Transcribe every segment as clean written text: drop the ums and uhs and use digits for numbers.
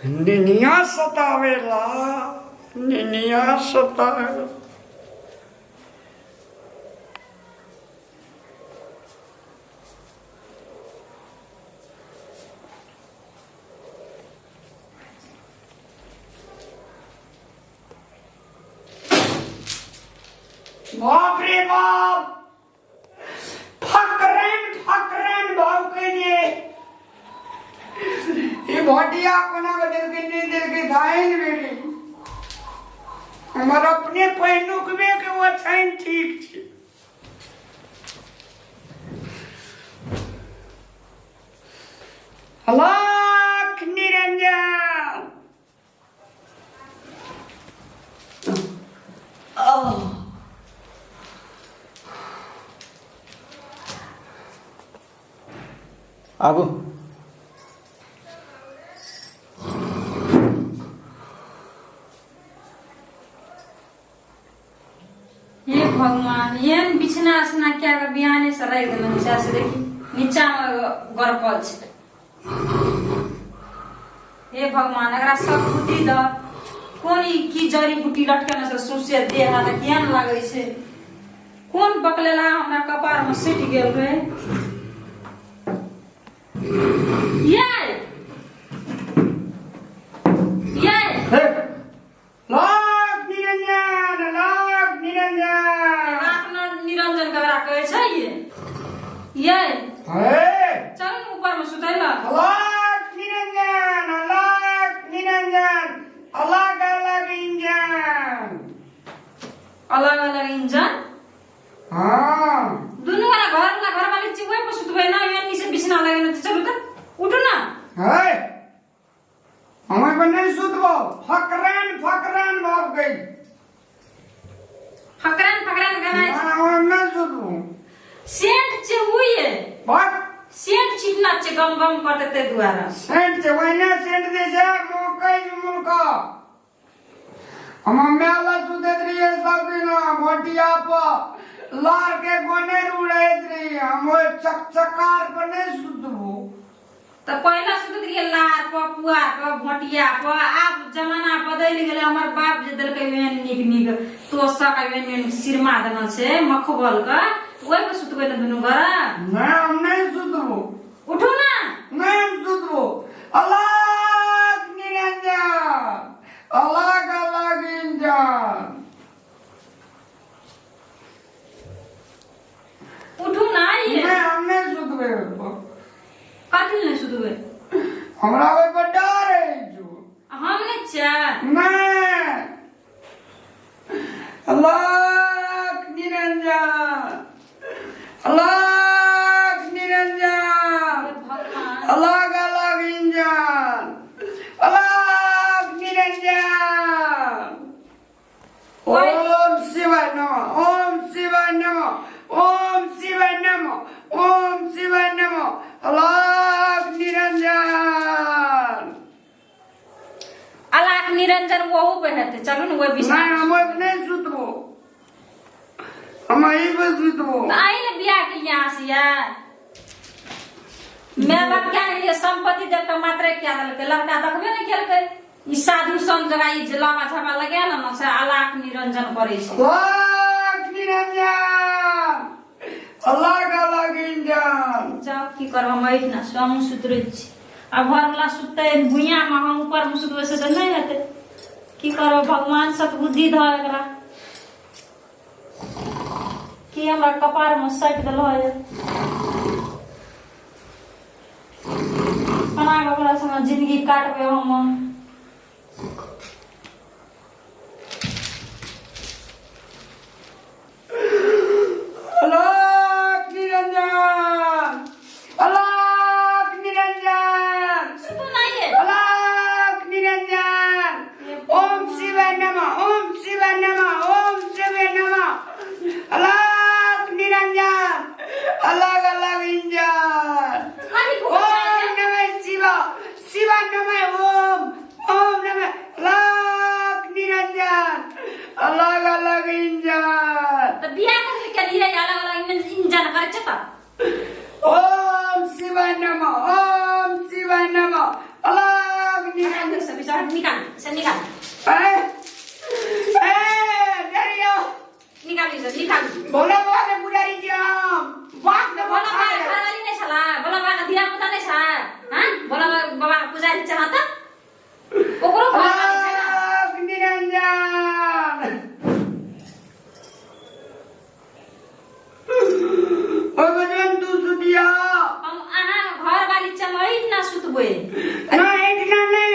निनिया सतावेला, निनिया सतावेला। बाप रे बाप, फकरन फकरन भाव के जे ई भटिया कोना के देलकै नहि देलकै धाइन भेलै। हमर अपने पहिनुकबे के ओछाइन ठीक छै। अलख निरंजन। आबू। हे भगवान, एहन बिछना उसना क्या के बिहाने से राखि देलहुँ छै, से देखी नीचा मे गरपल छै। हे भगवान, एकरा सब बुद्धि द। कोन ई की जड़ी बूटी लटकेने से सौंसे देह हाथ केहन लागै छै। कोन बकलेला हमरा कपार में सटि गेल रे। ये ये हे, लाख निरंजन, लाख निरंजन। लाख निरंजन ककरा कहै छै ये? ये हे, चल ने ऊपर में सुतै ला। लाख निरंजन, लाख निरंजन, अलग अलग इंजन। अलग अलग इंजन? हाँ। दुनू गोरा घर वाला घर वाली छी, ओहि पर सुतबै ना, एन्नी से बिछना लगेने छै। चलू तऽ उठू ना। हे, हम ओहि पर नहि सुतबो। फकरन फकरन भऽ गेल। फकरन फकरन गाना छै। ना, हम नहि सुतबो। सेंट छै उहे। बात सेंट छिटना छै, गम गम करते ताहि दुआरे। सेंट छै, ओहिने सेंट दै छै मकई मुलका। हम मेला सुतैत रहियै सब दिन भोटिया पर लार के गोनेर उड़ैत रहियै। हम ओहि चकचकार पर नहि सुतबो। तऽ पहिले सुतैत रहियै लार पर, पुआर पर, भोटिया पर। आब जमाना बदलि गेलै। हमर बाप जे देलकै ओहन नीक नीक तोसक, ओहन ओहन सिरमा देने छै मखबल के, ओहि पर सुतबै ने दुनू गोरा। नहि, हम नहि सुतबो। उठू ना। नहि, हम सुतबो। अलग निरंजन, अलग अलग इंजन। उठू ना ये। नहि, हम नहि सुतबै ओहि पर। कथी नहि सुतबै? हमरा ओहि पर डर अछि। हम नहि छियै? नहि। अलग निरंजन, अलग निरंजन, अलग अलग इंजन, अलग निरंजन। ओम शिवाय नमः, ओम शिवाय नमः, ओम शिवाय नमः, ओम शिवाय नमः, अलग निरंजन। अलग निरंजन ओहू पे हेतै। चलू ने ओहि बिछना। नहि, हम ओहि नहि सुतबो, हम एहि पर सुतबो। तऽ अहीं ने बियाह केलियै अहाँ से यार। माय बाप क्या नहीं संपत्ति देख के मात्रे क्या देलकै, लड़का देखबे नहीं केलकै। ई साधु संत जगह ई जे लाबा झाबा लगा लेना से अलाख निरंजन करै छै। अलग निरंजन, अलग अलग इंजन। जाउ की करब, हम एहिठिना हमहूँ सुतरै छी। आ घरवला सुततै भुइयाँमे, हम ऊपरमे सुतबै से तऽ नहि हेतै। की करब, भगवान सतबुद्धि धऽ एकरा। की हमरा कपारमे सटि देलह ये। केना कऽ ओकरा संगे जिंदगी काटबै हम? अलग निरंजन, अलग निरंजन। सुतू ना ये। अलग निरंजन। ओम शिवाय नमः, ओम शिवाय नमः, ओम शिवाय नमः। अलग निरंजन, अलग अलग इंजन। ओम नमः शिवा, शिवा नमः ओम, ओम नमः। अलग निरंजन, अलग अलग इंजन। तऽ बियाह कथी केलियै? अलग अलग इंजन करै छै तऽ। ओम शिवाय नमः, ओम शिवाय नमः, अलग निरंजन। निकालू सब सब निकालू सब निकालू ए ए डरियो निकालू सब निकालू भोला बाबा के पुजारी छी हम बाप के भोला बाबा के घरवाली नहि छला भोला बाबा के धिया पुता नहि छला हाँ भोला बाबा के पुजारी छला तऽ ओकरो घरवाली छै ना अलग निरंजन ओ बजन तू सुतिया हम अहाँ घरवाली चमैत ना सुतबै ना इतना नहीं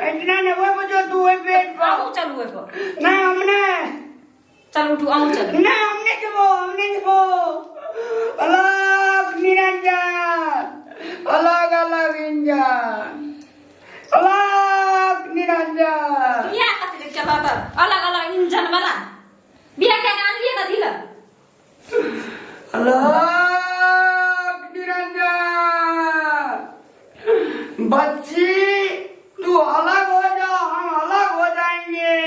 इतना नहीं वो बजो तू ओइ बेड पर अहूँ चलू ओहि पर नहीं हम नहीं चलू उठू अहूँ चलू नहीं हम नहीं जबो हम नहीं जबो अलग निरंजन अलग अलग इंजन अलग निरंजन बिया कथी चला तऽ अलग अलग इंजन वाला बिया के आनलियै कथी लए अलग निरंजन बच्ची तू अलग हो जा हम अलग हो जाएंगे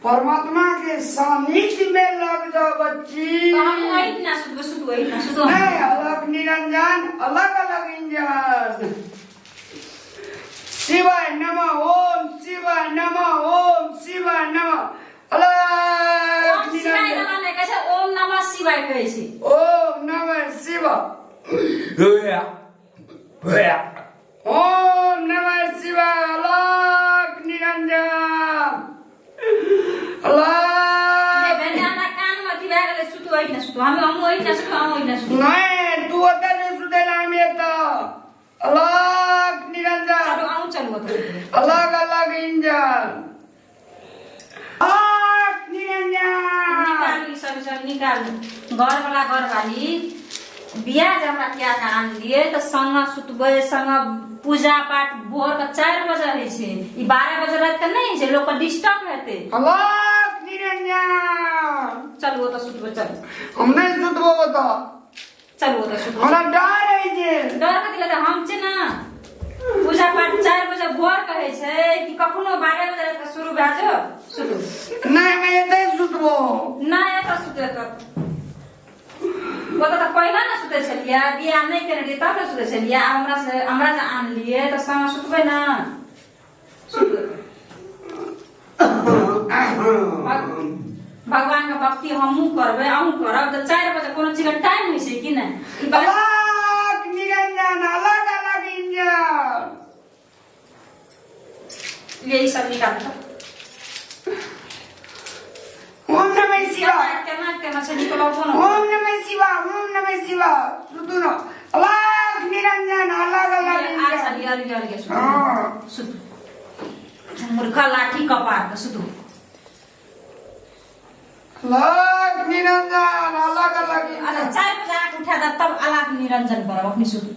परमात्मा के सानिध्य में लग जाओ बच्ची तऽ हम ओहि ना सुतबै सुतबै ना सुतबै नहीं अलग निरंजन अलग अलग इंजन शिवाय नमः ओम शिवाय नमः ओम शिवाय नमः अलग ओम शिवाय निरंजन नमः नहि कहै छै ओम नमः शिवाय कहै छै ओम नमः शिवाय ओम नमः शिवाय अलग निरंजन अलग भेने हमरा कान मे अथी भए गेलै सुतू ओहि ना सुतू हम हम ओहि ना सुतू हम ओहि ना सुतू नाही तू ओतऽ जे सुतेला हम एतऽ अलग निरंजन चलू अहूँ चलू ओतऽ सुतबै अलग अलग इंजन अलग निरंजन निकालू ई सब ई सब निकालू घरवला घरवाली बियाह जे हमरा कए कऽ आनलियै तऽ संग सुतबै संग पूजा पाठ भोर के 4 बजे होइ छै ई 12 बजे राति के नहि होइ छै लोकके डिस्टर्ब हेतै अलग निरंजन चलू ओतऽ सुतबै चलू हम नहि सुतबो ओतऽ चलू ओतऽ सुतबै हमरा डर होइ छै डर कथी लगतै हम छै ने पूजा पाठ 4 बजे भोर के होइ छै कि कखनो 12 बजे राति के शुरू भए जाओ सुतू नहि हम एतै सुतबो नहि एतऽ सुतै एतऽ ओतऽ तऽ पहिला ने सुतै छलियै बियाह नहि केने रहियै तब ने सुतै छलियै आब हमरा से हमरा जे आनलियै तऽ संग सुतबै ने सुतबै भगवान के भक्ति हमहूँ करबै अहूँ करब तऽ 4 बजे कोनो चीजके टाइम होइ छै कि नहि ई बात अलग निरंजन अलग अलग इंजन यही सब निकाल तऽ ओम नमः शिवाय केना केना छै निकलबो ने ओम नमः शिवाय ओम नमः शिवाय सुतू न अलग निरंजन अलग अलग अच्छा इंजन लिअ लिअ लिअ सुतू हाँ। सुतू मूर्खा लाठी कपार के सुतू अलग निरंजन अलग अलग अच्छा इंजन 4 बजे आके उठा दे तब अलग निरंजन करब अपने सुतू